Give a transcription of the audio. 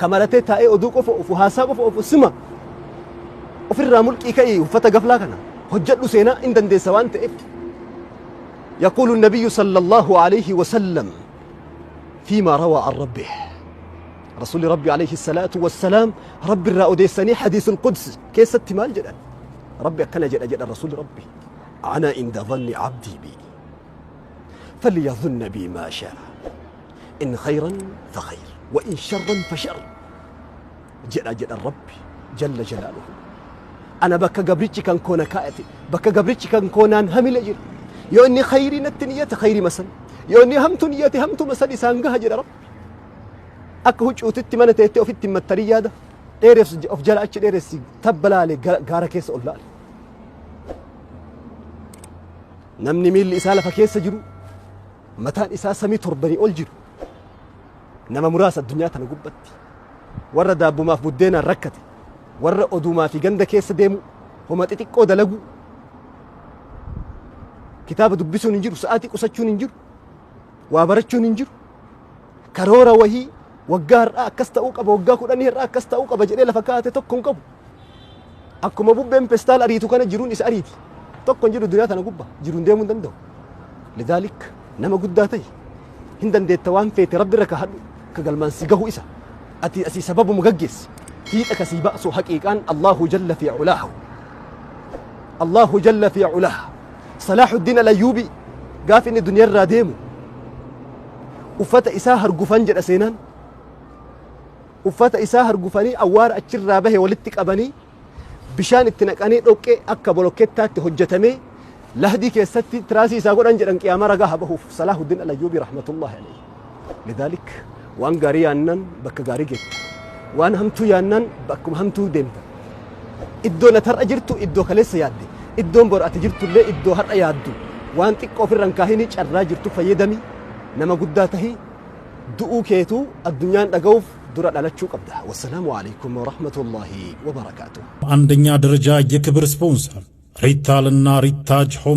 Ka maratee taa'ee oduu qofa ofu, haasaa qofa ofu sima. Ofirraa mulqii ka'ii uffata gaflaa kana hojjedhu, seenaa in dandeessa waan ta'eef. يقول النبي صلى الله عليه وسلم فيما روى عن ربه، رسول ربي عليه الصلاة والسلام رب الرأوديسني حديث القدس كيست مال جدا ربي أكنا جدا جدا رسول ربي: أنا عند ظن عبدي بي فليظن بي ما شاء، إن خيرا فخير وإن شرا فشر. جدا جدا ربي جل جلاله: أنا bakka gabrichi kan koo na kaa'ate, bakka gabrichi kan koo naan hamile jira. Yoo inni khayrii natti niyyate, khayrii masan, yoo inni hamtu niyyate, hamtuma san isaan gaha jedha Rabbi. Akka huccuutitti mana teettee ofitti hin mattarii, yaada dheeressi of jala achi dheeressi, tabba laale, gaara keessa ol laale. Namni miilli isaa lafa keessa jiru, mataan isaa samii torbanii ol jiru nama muraasa addunyaa tana gubbatti. Warra daabbumaaf buddeenaan rakkate, warra oduumaa fi ganda keessa deemu, homa xixiqqoo dalagu, kitaaba dubbisuun hin jiru, sa'aatii qusachuun hin jiru, waa barachuun hin jiru, karoora wahii waggaa har'aa akkas ta'uu qaba, waggaa 10 har'aa akkas ta'uu qaba jedhee lafa kaa'ate tokko hin qabu. Akkuma bubbeen pestaal ariitu kana jiruun isa ariiti. Tokko hin jiru duniyaa tana gubba jiruun deemuu hin danda'u. لذلك nama guddaa ta'e hin dandeetta. Waan feete Rabbi irra kaahadhu, ka galmaan si gahu isa. Ati asii sababuma gaggeessi, fiixa kasii ba'su haqiiqaan الله جل في علاه، الله جل في علاه. Salaaxuddiin Alayyuubii gaaf inni duniyaa irraa deemu uffata isaa hargufan jedha seenaan. Uffata isaa hargufanii, awwaara achirraa bahe walitti qabanii, bishaan itti naqanii, dhoqqee akka bolokkettaatti hojjetamee lahdii keessatti tiraasii isaa godhan jedhan, qiyaamaa ragaa haa bahuuf Salaahuddin Alayyuubii رحمة الله عليه. لذلك waan gaarii yaannan bakka gaarii geetta, waan hamtuu yaannan bakkuma hamtuu deemta. Iddoon ati har'a jirtu iddoo kaleessa yaadde, iddoon bor ati jirtullee iddoo har'a yaaddu. Waan xiqqoo ofirra hin kaahini, carraa jirtu fayyadami, nama guddaa tahi. Du'uu keetuu addunyaan dhaga'uuf dura dhalachuu qabda. والسلام عليكم ورحمة الله وبركاته. አንደኛ ደረጃ የክብር ስፖንሰር ሪታልና ሪታጅ ሆም።